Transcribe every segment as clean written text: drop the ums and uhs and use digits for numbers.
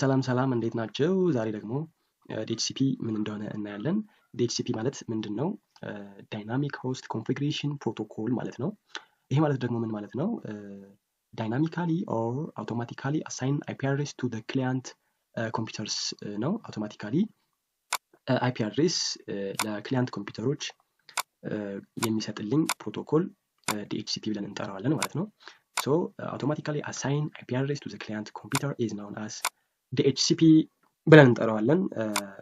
ሰላም ሰላም እንዴት ናችሁ? ዛሬ ደግሞ DHCP ምን እንደሆነ እናያለን። DHCP ማለት ምንድነው? Dynamic Host Configuration Protocol ማለት ነው። ይሄ ማለት ደግሞ ምን ማለት ነው? Dynamically or automatically assign IP address to the client computers ነው። Automatically IP address ለ client ኮምፒውተሮች የሚሰጥልኝ ፕሮቶኮል DHCP ብለን እንጠራዋለን ማለት ነው። So automatically assign IP address to the client computer is known as DHCP ብለን እንጠራዋለን።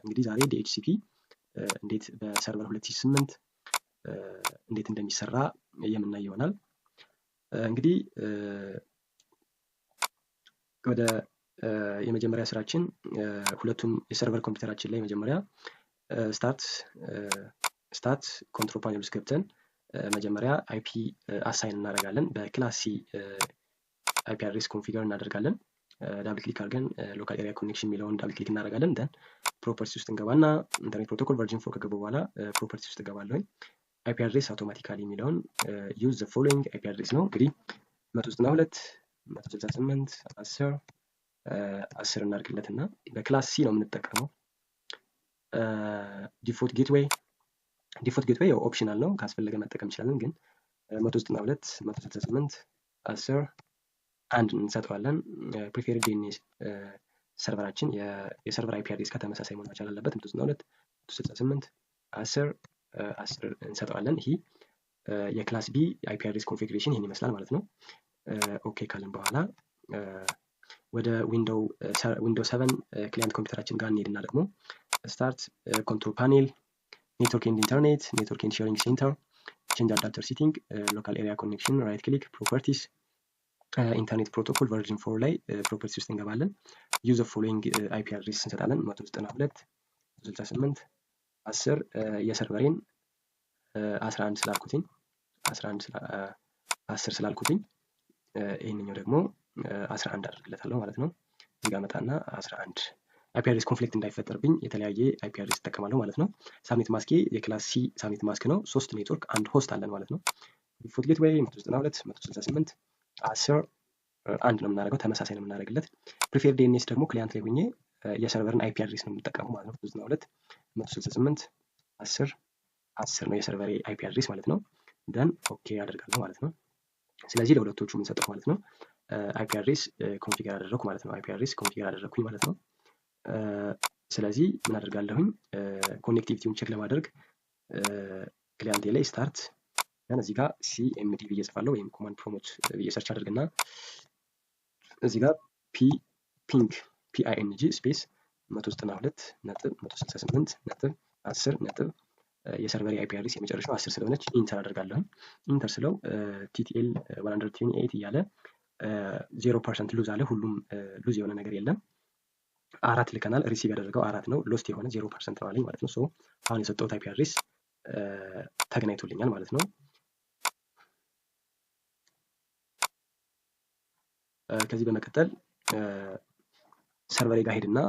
እንግዲህ ዛሬ DHCP እንዴት በ server 2008 እንዴት እንደሚሰራ የምናይ ይሆናል። እንግዲህ ወደ የመጀመሪያ ስራችን ሁለቱም የ server ኮምፒውተራችን ላይ መጀመሪያ start control panel ውስጥ ገብተን መጀመሪያ IP assign እናደርጋለን። በ class C IP address configure እናደርጋለን። Double click አድርገን local area connection የሚለውን double click እናደርጋለን። Then properties ውስጥ እንገባና Internet Protocol version 4 ከገቡ በኋላ properties ውስጥ እገባለሁኝ። IP address automatically የሚለውን use the following IP address ነው። እንግዲህ 192 168 10 10 እናድርግለትና በ class C ነው የምንጠቀመው። Default gateway ያው optional ነው፣ ካስፈለገ መጠቀም እንችላለን። ግን 192 168 10 1 እንሰጠዋለን። Preferred DNS server ኣችን የ server IP address ከተመሳሳይ መሆን መቻል አለበት። 192 168 10 10 እንሰጠዋለን። ይሄ የ class B IP address configuration ይሄን ይመስላል ማለት ነው። Okay ካልን በኋላ ወደ Window 7 client ኮምፒውተራችን ጋር እንሄድና ደግሞ start control panel network and internet network and sharing center change adapter setting local area connection right click properties Internet Protocol version 4 ላይ properties ውስጥ እንገባለን። Use following IP address እንሰጣለን። 192 168 10 የ server ኤን 11 ስላልኩትኝ 11 10 ስላልኩትኝ ይሄንኛው ደግሞ 11 አደርግለታለሁ ማለት ነው። እዚህ ጋር መጣና 11 IP address conflict እንዳይፈጠርብኝ የተለያየ IP address እጠቀማለሁ ማለት ነው። Subnet mask ኤ የ class C subnet mask ነው። 3 ኔትወርክ አንድ host አለን ማለት ነው። Default gateway 192 168 10 1 ነው የምናደርገው፣ ተመሳሳይ ነው የምናደርግለት። Preferred DNS ደግሞ client ላይ ሆኜ የ server ን IP address ነው የምጠቀመው ማለት ነው። 192 168 10 10 ነው የ server ኤ IP address ማለት ነው። Then okay አደርጋለሁ ማለት ነው። ስለዚህ ለሁለቶቹ የምንሰጠው ማለት ነው IP address configure አደረኩ ማለት ነው። IP address configure አደረኩኝ ማለት ነው። ስለዚህ ምን አደርጋለሁኝ connectivity ውን check ለማድረግ client ኤ ላይ start ያን እዚህ ጋር CMD ብዬ እጽፋለሁ ወይም command prompt ብዬ search አደርግና እዚህ ጋር ping PING space 192.168.10 ነጥብ የ server IP address የመጨረሻው 10 ስለሆነች enter አደርጋለሁ። Enter ስለው TTL 128 እያለ 0% lose አለ። ሁሉም lose የሆነ ነገር የለም። 4 ልከናል። Receive ያደረገው 4 ነው። Lost የሆነ 0% ነው አለኝ ማለት ነው። So አሁን የሰጠሁት IP address ተገናኝቶልኛል ማለት ነው። ከዚህ በመቀጠል server ኤ ጋር ሄድና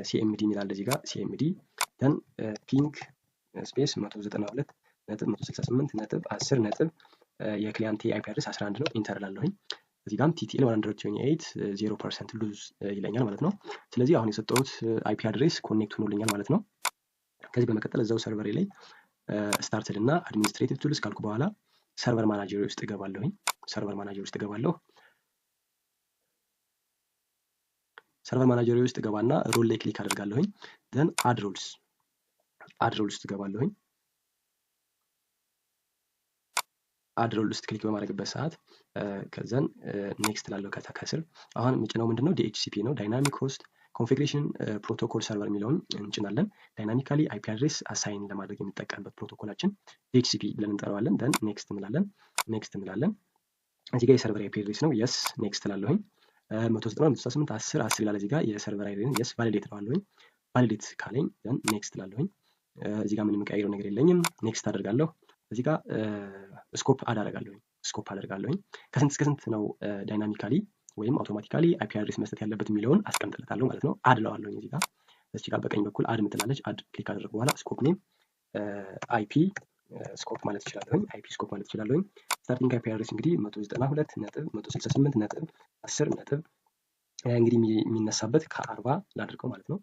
CMD የሚላል እዚህ ጋር CMD then ping space 192.168.10 ነጥብ የ client IP address 11 ነው። Enter እላለሁኝ። እዚህ ጋርም TTL 128 0% lose ይለኛል ማለት ነው። ስለዚህ አሁን የሰጠሁት IP address connect ሆኖልኛል ማለት ነው። ከዚህ በመቀጠል እዛው server ኤ ላይ start እና administrative tools ካልኩ በኋላ server manager ውስጥ እገባለሁኝ። Server manager ውስጥ እገባለሁ። Server manager ውስጥ እገባና role ላይ click አደርጋለሁኝ። Then add roles ውስጥ እገባለሁኝ። Add role ውስጥ click በማድረግበት ሰዓት ከዛን next ላለው ከስር አሁን የምጭነው ምንድነው DHCP ነው። Dynamic Host Configuration Protocol server የሚለውን እንጭናለን። Dynamically IP address assign ለማድረግ የምንጠቀምበት ፕሮቶኮላችን DHCP ብለን እንጠራዋለን። Then next እንላለን። Next እንላለን። እዚህ ጋር የ server IP address ነው። Yes next እላለሁኝ። 192 168 10 10 ይላል። እዚህ ጋር የ server ID yes validate እለዋለሁኝ። Validate ካለኝ then next እላለሁኝ። እዚህ ጋር ምንም የምቀይረው ነገር የለኝም። Next አደርጋለሁ። እዚህ ጋር scope add አደርጋለሁኝ። Scope አደርጋለሁኝ። ከስንት እስከ ስንት ነው dynamically ወይም automatically IP address መስጠት ያለበት የሚለውን አስቀምጥለታለሁ ማለት ነው። Add እለዋለሁኝ። እዚህ ጋር በቀኝ በኩል add ምትላለች። Add click አደረግኩ በኋላ scope name IP scope ማለት እችላለሁኝ። IP scope ማለት እችላለሁኝ። Starting IP address እንግዲህ 192.168.10 እንግዲህ የሚነሳበት ከ40 ላድርገው ማለት ነው።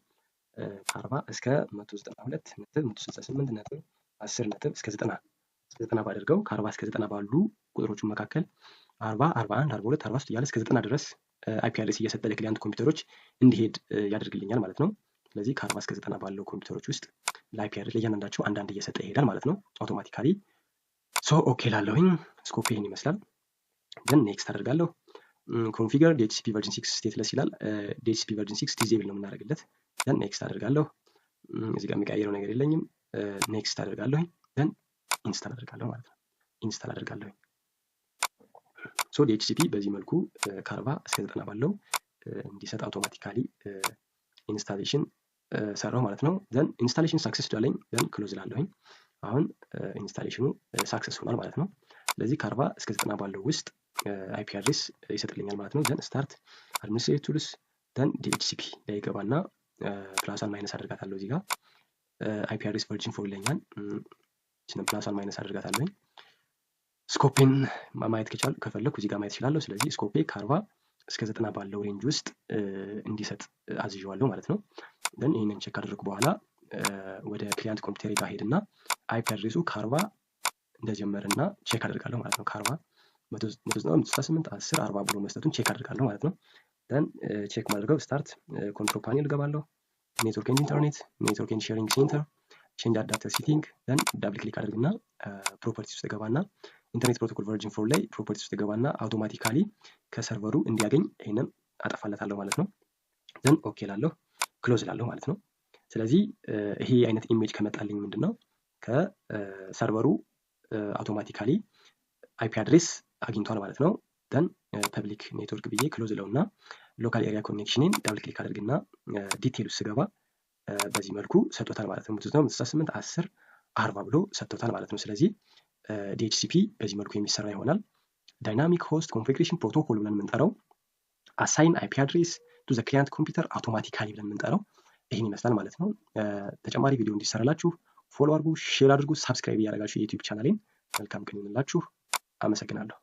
ከ40 እስከ 192.168.10 እስከ 90 ባደርገው ከ40 እስከ 90 ባሉ ቁጥሮቹ መካከል 40፣ 41፣ 42፣ 43 እያለ እስከ 90 ድረስ IP address እየሰጠ ለ client ኮምፒውተሮች እንዲሄድ ያደርግልኛል ማለት ነው። ስለዚህ ከ40 እስከ 90 ባለው ኮምፒውተሮች ውስጥ ለ IP address ለእያንዳንዳቸው አንዳንድ እየሰጠ ይሄዳል ማለት ነው automatically። So okay ላለሁኝ scope ይህን ይመስላል። Then next አደርጋለሁ። Configure DHCP version 6 stateless ይላል። DHCP version 6 disable ነው የምናደርግለት። Then next አደርጋለሁ። እዚህ ጋር የሚቀያየረው ነገር የለኝም። Next አደርጋለሁኝ። Then install አደርጋለሁ ማለት ነው። Install አደርጋለሁኝ። So DHCP በዚህ መልኩ ከ40 እስከ 90 ባለው እንዲሰጥ automatically installation ሰራው ማለት ነው። Then installation success አለኝ። Then close ላለሁኝ። አሁን installation ኑ success ሆኗል ማለት ነው። ስለዚህ ከ40 እስከ 90 ባለው ውስጥ IP address ይሰጥልኛል ማለት ነው። Then start administrative tools፣ then DHCP ላይ ገባና plus ኧን minus አደርጋታለሁ። እዚህ ጋር IP address version 4 ይለኛል። Plus ኧን minus አደርጋታለሁኝ። Scope ኤን ማየት ከቻል ከፈለኩ እዚህ ጋር ማየት እችላለሁ። ስለዚህ scope ኤ ከ40 እስከ 90 ባለው range ውስጥ እንዲሰጥ አዝዤዋለሁ ማለት ነው። Then ይህንን check ካደረኩ በኋላ ወደ client ኮምፒውተር ጋር ሄድና IP address ኡ ከ40 እንደጀመረና check አደርጋለሁ ማለት ነው። ከ40 198 10 40 ብሎ መስጠቱን check አደርጋለሁ ማለት ነው። Then check ማድረገው start control panel እገባለሁ። Network and internet፣ network and sharing center፣ change adapter setting፣ then double click አድርግና properties ውስጥ ገባና internet protocol version 4 ላይ properties ውስጥ ገባና automatically ከ server ኡ እንዲያገኝ ይህንን አጠፋለታለሁ ማለት ነው። Then okay ላለሁ፣ close ላለሁ ማለት ነው። ስለዚህ ይሄ አይነት image ከመጣልኝ ምንድን ነው ከ server ኡ automatically IP address አግኝቷል ማለት ነው። Then public network ብዬ close ለውና local area connection ን double click አድርግና detail ውስጥ ስገባ በዚህ መልኩ ሰጥቶታል ማለት ነው። 198 10 40 ብሎ ሰጥቶታል ማለት ነው። ስለዚህ DHCP በዚህ መልኩ የሚሰራ ይሆናል። Dynamic host configuration protocol ብለን የምንጠራው assign IP address to the client computer automatically ብለን የምንጠራው ይህን ይመስላል ማለት ነው። ተጨማሪ ቪዲዮ እንዲሰራላችሁ follow አድርጉ፣ share አድርጉ፣ subscribe እያደረጋችሁ የ YouTube channel ኤን። መልካም ቀን ይሁንላችሁ። አመሰግናለሁ።